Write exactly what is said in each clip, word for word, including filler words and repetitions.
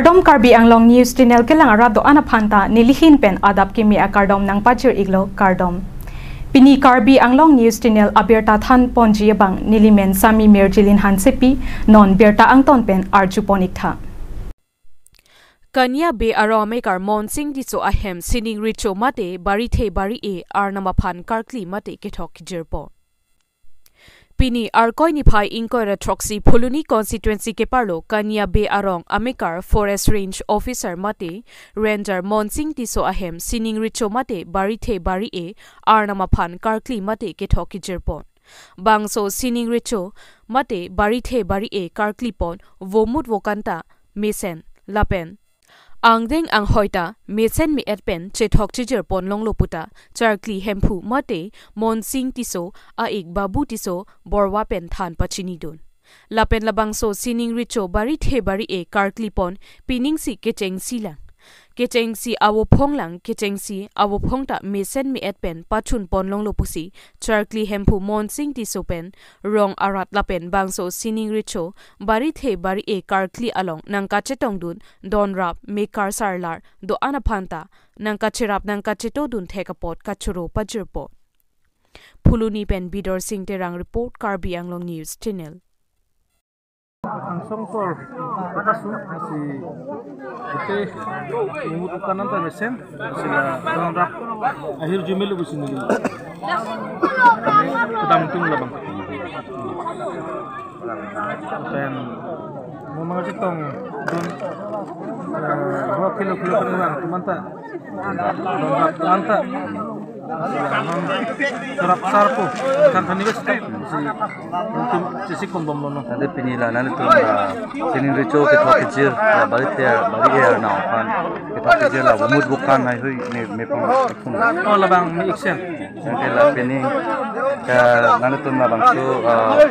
Kardom, Karbi Anglong News Channel kelang arat do-an aphan ta nelihin pen adap kimi akardom nangpajir iklo, kardom. Pini Karbi Anglong News Channel abirta than ponji abang nelimen Sami Mirjilin Hansepi, non birta angton pen arju pon iktha. Kania Bey arong amekar Monsing Tisso ahem sining recho mate barithe bari-e arnam aphan karkli mate kethok kejirpo. Pini Arkoi niphai ingkoi ra throksi Phuloni constituency keparlo Kania Bey arong amekar Forest Range Officer mate Ranger Monsing Tisso ahem sining recho mate barithe bari-e arnam aphan karkli mate kethok kejirpo. Bangso sining recho mate barithe bari-e karkli pon vomut vokan ta mesen lapen angdeng anghoi ta mesen me-et pen chethok chejir pon longlo puta charkli Hemphu mate Monsing Tisso a-ik Babu Tisso Borwa pen than pachinidun. Lapen labangso sining recho barithe bari-e karkli pon piningsi kechengsi lang. Kechengsi avophong lang, kechengsi avophong ta mesen me-et pen pachun pon longlo pusi charkli Hemphu Monsing Tisso pen rong arat lapen bangso sining recho barithe bari-e karkli along nangkachetongdun donrap mekar sarlar do-an aphan ta nangkacherap nangkachetodun thek apot kachoro pajirpo. Phuloni pen Bidor Sing Terang report, Karbi Anglong News Channel. Angsong tor kata su si ite imut ukan anta mesen sila donrap ahirjume lo busi nili kedam tung labang. Pen mo mangchetongdun, eh, dua kilo kilo kena lang teman ta. Donrap anta. Sarap sarpo. Kan university si untuk sisi kombom lono. Tadi pini la nanglitum la sining recho kethok kejir la barithe bari-e arnam aphan kethok kejir la vomut vokan haihui me mepon. Oh, labang me-iksen. Nanti la pini ke nanglitum labangso, eh,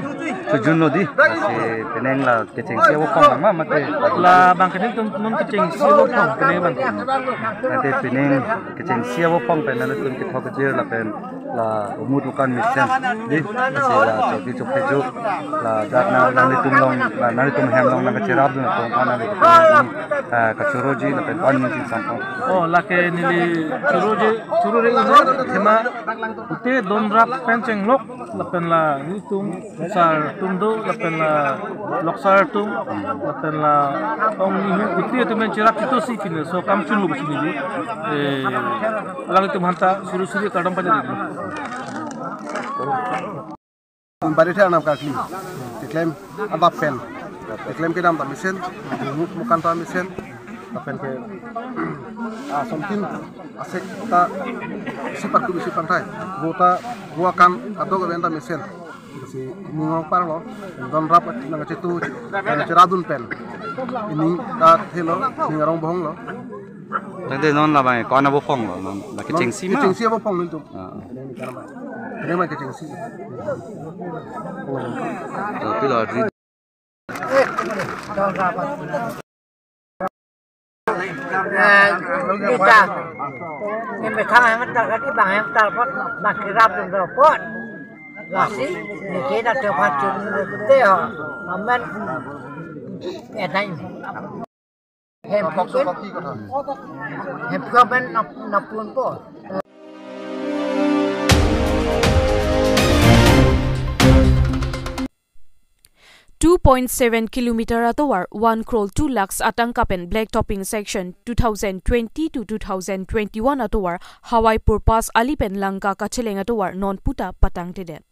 tujun lo di si penang la kechengsi avophong ma mate. Labang kini tum nun kechengsi avophong kini bang. Nanti pining kechengsi avophong pen nanglitum kethok kejir lapen la vomut vokan mesen di si la chokji chokpheju la jat na nanglitum along la nanglitum hem along nangkacherapdun atong aphan nanglitum ini, eh, kachoroji lapen pan ning chingsampong. Oh, lake neli choroji chorore ino thema ute donrap pen chenglok lapen la nelitum sar atum do, lapen la loksar atum, lapen la ong nihu putri atum pen cherap chito si pine so kam chunlo busi neli. Eh, alanglitum aphan ta suri suri kardom pajir. Barithe arnam karkli keklem adap pen keklem kedam ta mesen, imut mukan ta mesen, lapen ke, ah, somtin asek ta isi parku isi pangthai, vo ta vo akan adok aven ta mesen. Si ning ong parlo, donrap nangchetu, nangcheradun pen. Ining ta thelo, ning arong bohong lo. Tangte non labang ko-an avophong lo, non la kechengsi ma. Kechengsi avophong lo itu. Ah. Ini kan apa? Ini mah kechengsi. Tapi lo di Eh, kita. Ini metang yang terkait bang yang terpot, nak kirap yang terpot. Lasi, ini kita terpacun teh, amen. Eh, tanya. Hem phokin. Hem phokin nap-, napun po. Two point seven kilometer atovar one crore two lakhs atangka pen black topping section two thousand twenty to two thousand twenty-one atovar Hawaipur Pass ali pen langka kacheleng atovar non puta patangtedet.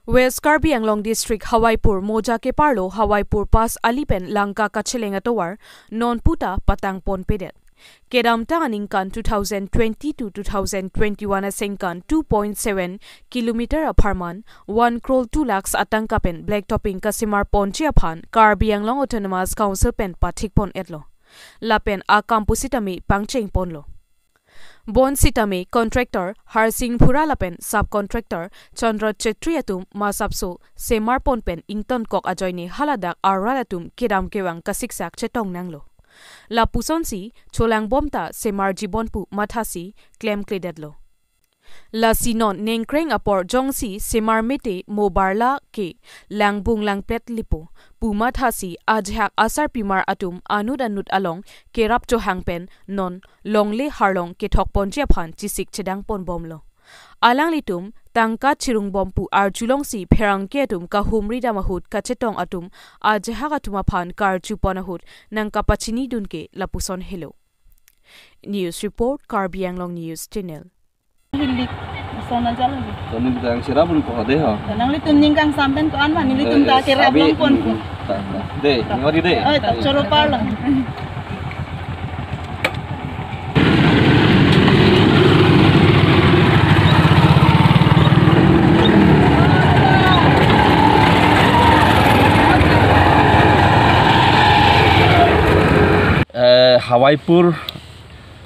West Karbi Anglong District Hawaipur Moja keparlo Hawaipur Pass ali pen langka kacheleng atovar non puta patang ponpedet. Kedamtang aningkan two thousand twenty to two thousand twenty-one asengkan two point seven kilometer apharman one crore two lakhs atangka pen black topping kasemar ponji aphan Karbi Anglong Autonomous Council pen pathik pon-etlo. Lapen akam pusitame pangcheng ponlo. Bonsitame contractor Harsing Phura lapen subcontractor Chandra Chetri atum masapso semar pon pen ingtonkok ajoine haladak arat atum kedam kevang kasiksak chetong nanglo. Lapusonsi cholangbom ta semarjibom pu mathasi klemkledetlo. Lasi non ningkreng apor jongsi semar mete mo barla ke langbung langplet lipo pu mathasi ajahak asarpimar atum anut anut along kerap chohang pen non longle harlong kethok ponji aphan chesik chedang ponbomlo. Alanglitum tangka chirungbom pu arjulongsi pherangke atum kahumri dam ahut kachetong atum ajahak atum aphan karju pon ahut nangkapachinidun ke lapuson helo. News report, Karbi Anglong News Channel. Hilik, sona jalo. Toni bidang sirap pun ko de ho. Nanglitum ning kangsam pen ko-an ma, nanglitum ta kerap abi long pon ko. Ta, ta. De, ni ori de. Oi, ta choro parlo. Eh, Hawaipur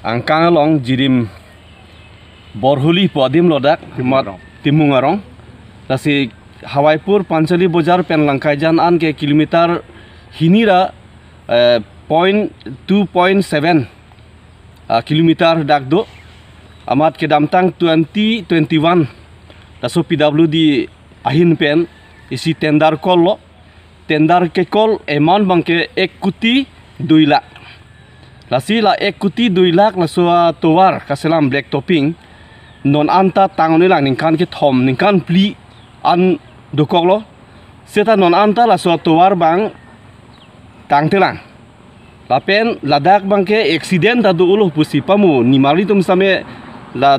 angkang along Jirim Borhuli pu adim lo dak, Timung mat arong. Timung arong. Lasi Hawaipur Panchali Bojar pen Langkaijan an ke kilometer hini ra, eh, point two point seven, ah, kilometer dak do. Amat kedamtang twenty twenty-one laso P W D ahin pen isi tender call lo. Tender ke call amount abang ke ek kuti dui lakh. Lasi la ek kuti dui lakh laso atovar kaselam black topping non anta tang-un-e lang, ningkan kethom ningkan phli an dokoklo. Seta non anta laso atovar abang tangtelang. Lapen ladak abang ke accident ta do-olo pusi pamo, nimarli atum same la,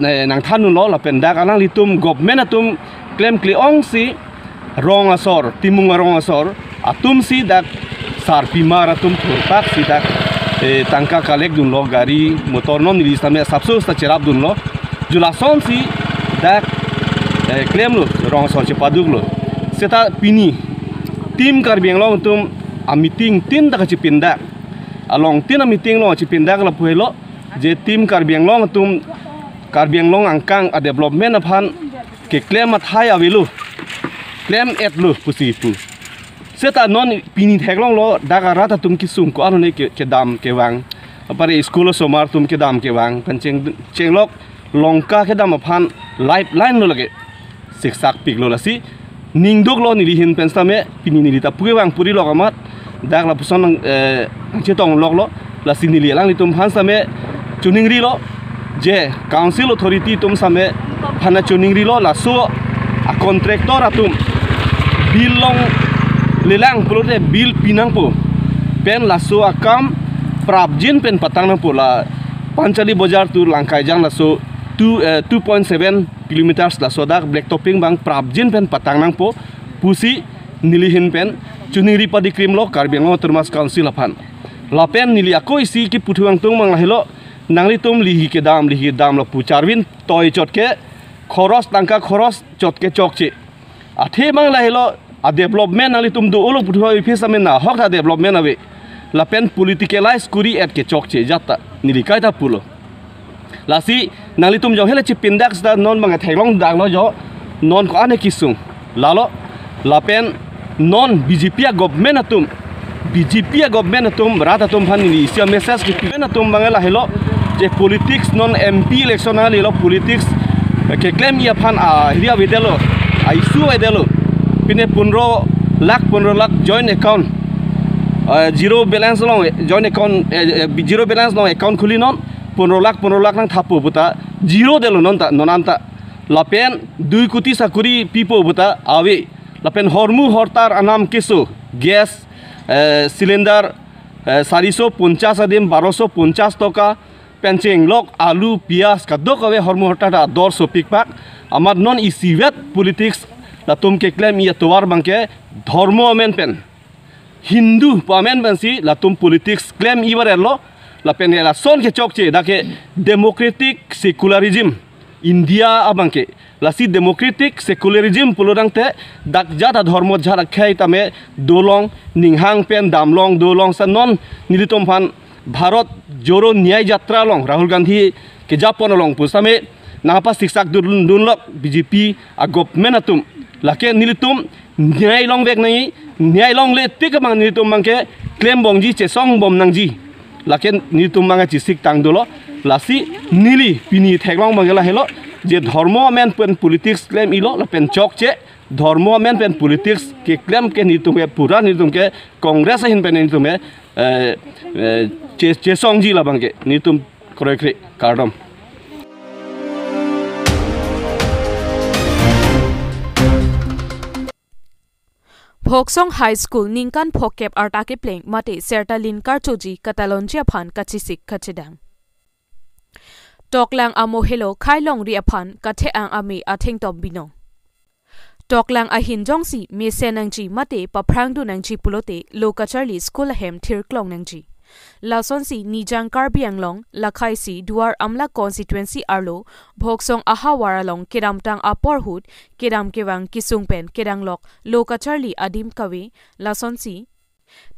eh, nangthan-unlo, lapen dak alanglitum government atum klemkle-ongsi rong asor, Timung arong asor atumsi dak sarpimar atum thurpaksi dak, eh, tangka collect dunlo, gari motor non neli same sapso ta cherap dunlo. Ju lasonsi dak, eh, klemlo, rong asor chepaduklo. Seta pini Team Karbi Anglong atum ameeting tin ta kachipindak. Along tin ameeting along chipindak lapu helo, je Team Karbi Anglong atum Karbi Anglong angkang adevelopment aphan keklem athai avelo, klem-etlo pusi pu. Seta non pini theklonglo, dak arat atum kesung ko-an ne ke, kedam kevang. Apare school osomar atum kedam kevang, pen cheng, chenglok Longka kedam aphan lifeline lo lake. Siksak piklo, lasi ning duklo neli ahin pen sitame, pini neli ta pu kevang puri lok amat. Dak lapuson nang, eh, nangchetong loklo, lasi neli alanglitum aphan sitame choningrilo, je council authority atum sitame aphan choningrilo, laso a contractor atum bill longlelang pulote bill pinangpo. Pen laso akam prapjin pen patang nangpo, la Panchali Bojar to Langkaijan laso two, eh, two point seven kilometers laso dak black topping abang prapjin pen patang nangpo pusi neli ahin pen choningri padikrimlo Karbi Anglong Autonomous Council aphan. Lapen neli ako isi kipu thuangtung abang lahelo, nanglitum lihi kedam, lihi kedam lapu charvin toi chot ke khoros, tangka khoros chot ke chokche. Athe abang lahelo, adevelopment nanglitum do-olo puthu avi phis amen nahok ta development ave. Lapen politicalize kuri-et ke chokche jat ta neli kaita pulo. Lasi nanglitum jong hele chipindak seta non abang theklong daklo jo, non ko-an kesung. Lalo, lapen non B J P a government atum, B J P a government atum, rat atum aphan neli isi a message ke government atum abang lahelo, je politics non M P election nanglelo politics, eh, keklem-i aphan, ah, area avedetlo, ah, issue avedetlo. Pine pondro lakh, pondro lakh joint account, eh, zero balance along, eh, joint account, eh, eh, zero balance along account khuli non, pondro lakh, pondro lakh nangthappo puta, zero detlo non ta, non anta. Lapen dui kuti sakuri pipo puta ave. Lapen hormu hortar anam keso, gas, eh, cylinder, eh, sariso ponchas adim baroso ponchas toka, pen chenglok, alu, piyaj, kadokave hormu hortar ta dor sopikpak. Amat non isivet politics latum keklem-i atovar abang ke dhormo amen pen, Hindu pu amen pensi latum politics klem-i varelo, lapen lason ke chokche, dak ke democratic secularism India abang ke. Lasi democratic secularism pulo tangte dak jat adhormo jat akhei tame dolong, ninghang pen damlong dolong. Sa non nelitum aphan Bharat Jodo Nyay Yatra along Rahul Gandhi kejapon along pusitame nangpasiksak dun, dunlok B J P a government atum. Lake nelitum nyay longvek nangji, nyay longle tik abang nelitum abang ke klembomji, chesongbom nangji. Lake nelitum abang chesik tang dolo, lasi neli pini theklong abang ke lahelo, Je dhormo amen pen politics klem-ilo lapen chokche, dhormo amen pen politics keklem ke netum ke pura netum ke Congress ahin pen netum ke, eh, eh, che-, chesongji labang ke netum kroikre kardom. Phoksong High School ningkan phokep arta kepleng mate sertalin karchoji katalonji aphan kachesik kachedang. Toklang amo helo khailongri aphan kathe-ang ame athengtom binong. Toklang ahin jongsi mesen nangji mate paphrangdun nangji pulote lo kacharli school ahem thirklong nangji. Lasonsi Nijang Karbi Anglong, lakhaisi Duar Amla constituency arlo Phoksong ahavar along kedamtang apor ahut kedam kevang kesung pen kedanglok lo kacharli adim kave, lasonsi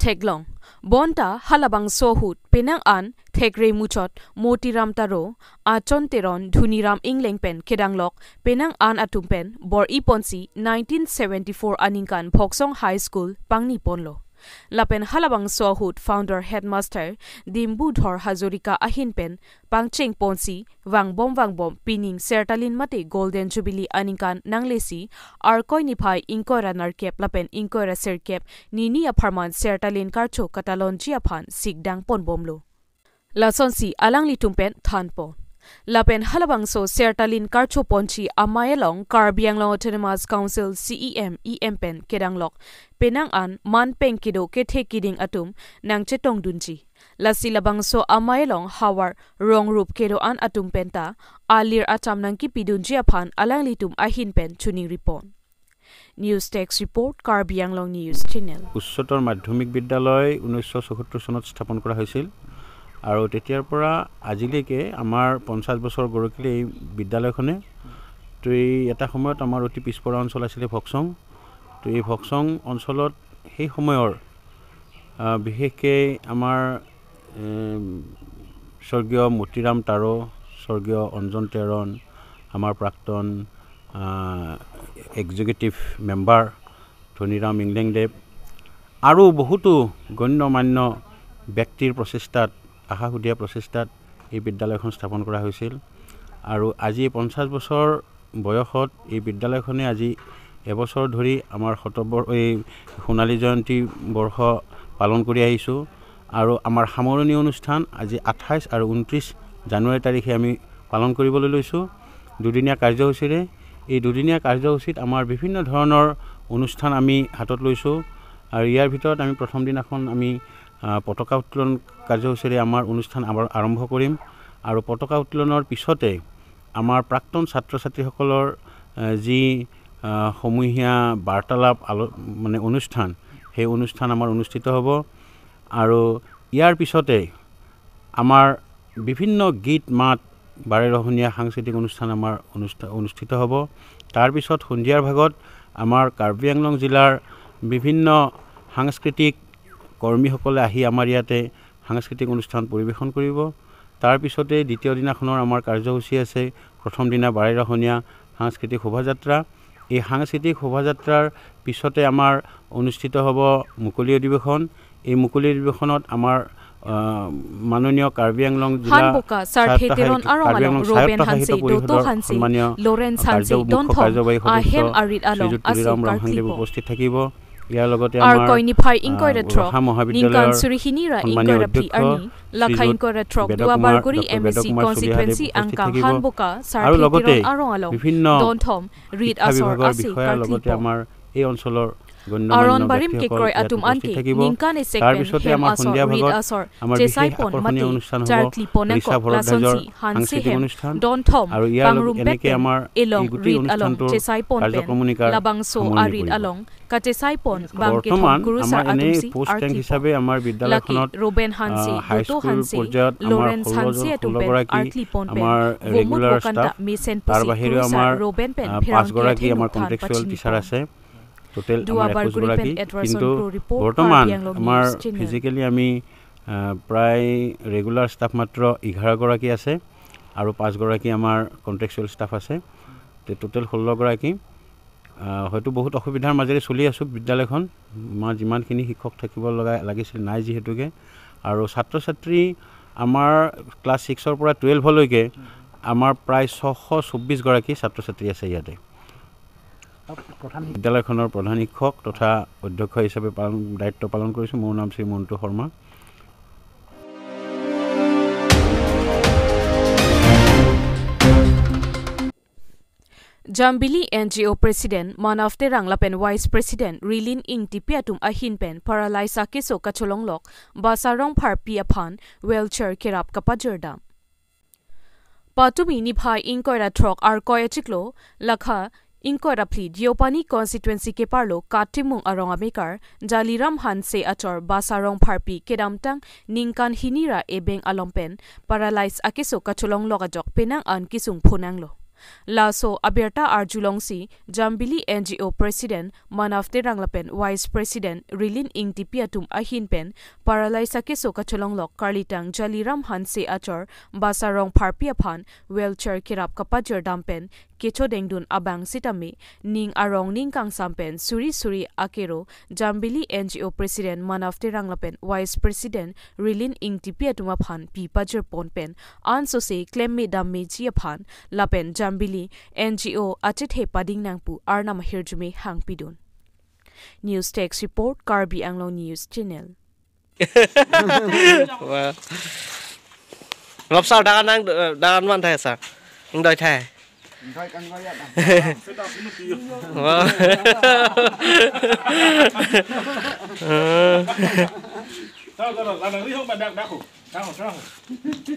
theklong. Bonta halabangso ahut penang an thekre muchot Motiram Taro, Achon Teron, Dhuniram Engleng pen kedanglok penang an atum pen bor-iponsi nineteen seventy-four aningkan Phoksong High School pangniponlo. Lapen halabangso ahut founder headmaster Dimbudhor Hazarika ahin pen pangchengponsi vangbom vangbom pining sertalin mate Golden Jubilee aningkan nanglesi Arkoi niphai ingkoi ra nerkep lapen ingkoi ra sirkep nini apharman sertalin karcho katalonji aphan sikdang ponbomlo. Lasonsi alanglitum pen thanpon. Lapen halabangso sertalin karchoponji amei along Karbi Anglong Autonomous Council C E M, E M pen kedanglok penang an man peng kedo kethe kiding atum nangchetongdunji. Lasi labangso amei along havar rong rup kedo-an atum penta alir acham nangkipidunji aphan alanglitum ahin pen choningripon. News Desk Report, Karbi Anglong News Channel. উচ্চতৰ মাধ্যমিক বিদ্যালয় ঊনৈছশ চৌসত্তৰ চনত স্থাপন কৰা হৈছিল আৰু তেতিয়াৰ পৰা আজিলৈকে আমাৰ পঞ্চাছ বছৰ গৰকিলে এই বিদ্যালয়খনে। তো এই এটা সময়ত আমাৰ অতি পিছপৰা অঞ্চল আছিলে ফকচং। তো এই ফকচং অঞ্চলত সেই সময়ৰ, আহ, বিশেষকৈ আমাৰ, এম, স্বৰ্গীয় মতিৰাম তাৰো, স্বৰ্গীয় অঞ্জন তেৰণ, আমাৰ প্ৰাক্তন, আহ, এক্সিকিউটিভ মেম্বাৰ ধনীৰাম ইংলেংদেৱ আৰু বহুতো গণ্য মান্য ব্যক্তিৰ প্ৰচেষ্টাত, আশা সুধীয়া প্ৰচেষ্টাত এই বিদ্যালয়খন স্থাপন কৰা হৈছিল। আৰু আজি এই পঞ্চাছ বছৰ বয়সত এই বিদ্যালয়খনে আজি এবছৰ ধৰি আমাৰ শতবৰ-, এই সোণালী জয়ন্তী বৰ্ষ পালন কৰি আহিছোঁ। আৰু আমাৰ সামৰণি অনুষ্ঠান আজি আঠাইছ আৰু ঊনত্ৰিছ জানুৱাৰী তাৰিখে আমি পালন কৰিবলৈ লৈছোঁ দুদিনীয়া কাৰ্যসূচীৰে। এই দুদিনীয়া কাৰ্যসূচীত আমাৰ বিভিন্ন ধৰণৰ অনুষ্ঠান আমি হাতত লৈছোঁ। আৰু ইয়াৰ ভিতৰত আমি প্ৰথম দিনাখন আমি, আহ, পতাকা উত্তোলন কাৰ্যসূচীৰে আমাৰ অনুষ্ঠান আমাৰ আৰম্ভ কৰিম। আৰু পতাকা উত্তোলনৰ পিছতে আমাৰ প্ৰাক্তন ছাত্ৰ ছাত্ৰীসকলৰ, আহ, যি, আহ, সমূহীয়া বাৰ্তালাপ আলো-, মানে অনুষ্ঠান, সেই অনুষ্ঠান আমাৰ অনুষ্ঠিত হ'ব। আৰু ইয়াৰ পিছতে আমাৰ বিভিন্ন গীত মাত বাৰেৰহণীয়া সাংস্কৃতিক অনুষ্ঠান আমাৰ অনুষ্ঠা-, অনুষ্ঠিত হ'ব। তাৰ পিছত সন্ধিয়াৰ ভাগত আমাৰ কাৰ্বি আংলং জিলাৰ বিভিন্ন সাংস্কৃতিক কৰ্মীসকলে আহি আমাৰ ইয়াতে সাংস্কৃতিক অনুষ্ঠান পৰিৱেশন কৰিব। তাৰ পিছতে দ্বিতীয় দিনাখনৰ আমাৰ কাৰ্যসূচী আছে প্ৰথম দিনা বাৰেৰহণীয়া সাংস্কৃতিক শোভাযাত্ৰা। এই সাংস্কৃতিক শোভাযাত্ৰাৰ পিছতে আমাৰ অনুষ্ঠিত হ'ব মুকলি অধিৱেশন। এই মুকলি অধিৱেশনত আমাৰ, আহ, মাননীয় কাৰ্বি আংলং জিলা হানবোকা স্বায়ত্তশাসিত, চাৰথে তেৰণ আৰ কাৰ্বি আংলং আলং স্বায়ত্তশাসিত ৰূপেন হানছে, পৰিষদৰ দত হানছে, সন্মানীয়, লৰেন আহ, হানছে, কাৰ্য মুখ্য দণ্ঠম, কাৰ্যবাহী সদস্য আহেম আৰিত শ্ৰীযুত আলং, তুলিৰাম আছু ৰংহাংদেৱ কাৰ্তিপন। উপস্থিত থাকিব। ইয়াৰ লগতে আৰ আমাৰ, কইনিফাই আহ, ইংকৰে থ্ৰ, ৰহা মহাবিদ্যালয়ৰ নিংকান চুৰি হিনিৰা সন্মানীয় ইংকৰে অধ্যক্ষ ফ্ৰি আনি, লাখা শ্ৰীযুত ইংকৰে থ্ৰক বেদ দুৱা বাৰ কুমাৰ, কৰি ডক্টৰ বেদ এম এ চি কুমাৰ চলিহাদেৱ কনষ্টিটুৱেঞ্চি উপস্থিত আংকা থাকিব। হানবোকা আৰু চাৰথে লগতে তেৰণ আৰ আলং, বিভিন্ন দণ্ঠম, ৰিত শিক্ষা আছৰ বিভাগৰ আছে বিষয়া লগতে কাৰ্তিপন। আমাৰ এই অঞ্চলৰ গণ্যমান্য আৰণ বাৰিম ব্যক্তিসকল কেক্ৰয় ইয়াত আতুম উপস্থিত আনকে থাকিব। নিংকানে তাৰ ছেকেণ্ড পিছতে হেম আমাৰ আছৰ সন্ধিয়া ৰিত ভাগত আছৰ আমাৰ বিশেষ চেচাইপন আকৰ্ষণীয় মাতে অনুষ্ঠান হ'ব চাৰ্কলি পনেক ৰিচা ভৰদ্বাজৰ লাচনচি হানচে সাংস্কৃতিক হেম অনুষ্ঠান। দণ্ঠম আৰু ইয়াৰ লগ-, পাংৰুম এনেকে পেকপেন আমাৰ এলং এই গোটেই ৰিত আলং অনুষ্ঠানটো চেচাইপন পেন কাৰ্যক্ৰমণিকাৰ লাবাংছ সামৰণি আৰিত পৰিব। আলং কাটেচাইপন বাংকে বৰ্তমান থংকুৰু আমাৰ ছাৰ এনে আতুমচি পোষ্ট ৰেংক আৰ্কলিপন। হিচাপে আমাৰ লাকি বিদ্যালয়খনত, ৰবেন হানচি, আহ, হাই দোতো স্কুল হানচি, পৰ্যায়ত আমাৰ লৰেন ষোল্ল হানচি জন, আতুম ষোল্ল পেন গৰাকী আৰ্কলিপন পেন আমাৰ ভোমুত ৰেগুলাৰ বকান্তা ষ্টাফ। মেচেন তাৰ পচি বাহিৰেও কুৰু ছাৰ আমাৰ, ৰবেন পেন আহ, ফেৰাং পাঁচগৰাকী কেথেন আমাৰ উত্থান কণ্টেক্সুৱেল পাচিনি টিচাৰ পন। আছে। টোটেল দুৱা আমাৰ বাৰ একৈশ কুৰি গৰাকী। পেন এডভাৰচন কিন্তু ক্ৰ' ৰিপৰ্ট, বৰ্তমান কাৰ্বি আংলং আমাৰ নিউজ চেনেল। ফিজিকেলি আমি, আহ, প্ৰায় ৰেগুলাৰ ষ্টাফ মাত্ৰ এঘাৰ গৰাকী আছে আৰু পাঁচগৰাকী আমাৰ কণ্টেক্সুৱেল ষ্টাফ আছে। তে টোটেল ষোল্ল গৰাকী। আহ, হয়তো বহুত অসুবিধাৰ মাজেৰে চলি আছোঁ বিদ্যালয়খন। আমাৰ যিমানখিনি শিক্ষক থাকিব লগা, লাগিছিল, নাই যিহেতুকে। আৰু ছাত্ৰ ছাত্ৰী আমাৰ ক্লাছ ছিক্সৰ পৰা টুৱেলভলৈকে আমাৰ প্ৰায় ছশ চৌব্বিছ গৰাকী ছাত্ৰ ছাত্ৰী আছে ইয়াতে। বিদ্যালয়খনৰ প্ৰধান শিক্ষক তথা অধ্যক্ষ হিচাপে পালন, দায়িত্ব পালন কৰিছোঁ। মোৰ নাম শ্ৰী মণ্টু Sharma. Jambili N G O President Manav Terang lapen Vice President Rilin Ingtipi atum ahin pen paralyze akeso kacholonglok Basa Rongpharpi aphan wheelchair kerap kapajirdam. Patumi niphai ingkoi ra throk Arkoi achiklo, lakha ingkoi ra phli Deopani constituency keparlo Katimung arong amekar Jaliram Hanse achor Basa Rongpharpi kedamtang ningkan hini ra ebeng along pen paralyze akeso kacholonglok ajok penang an kesung phonanglo. Laso abirta arjulongsi Jambili N G O President Manav Terang lapen Vice President Rilin Ingtipi atum ahin pen paralyze akeso kacholonglok karlitang Jaliram Hanse achor Basa Rongpharpi aphan wheelchair kerap kapajirdam pen kechodengdun abang sitame ning arong ning kangsam pen suri suri akero Jambili N G O President Manav Terang lapen Vice President Rilin Ingtipi atum aphan pi pajirpon pen ansose klemme dammeji aphan lapen Jambili N G O achethe pading nang pu Arnam ahirjume hangpidun. News Desk Report, Karbi Anglong News Channel. Wah. Lop sar, dangan nang, dangan man thai sar. Ingdoi thai. Wah. Tahu, tahu, tahu. Lanang rihong badak daku. Tahu, tahu.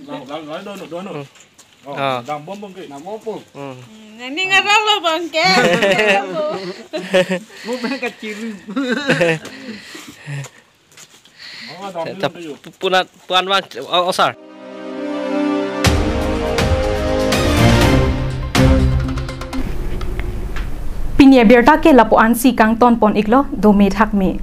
Lang, lang, lang, dono, dono. Oh, ah. Dang bom bom ke. Dang bom bom. Hmm. Hmm, ini ngarang lo bang ke. Mau main kaciri. Oh, dang bom ke yuk. Punat, puan bang, oh, oh, sar. Pini abirta ke lapu-ansi kangton pon iklo, dome thakme.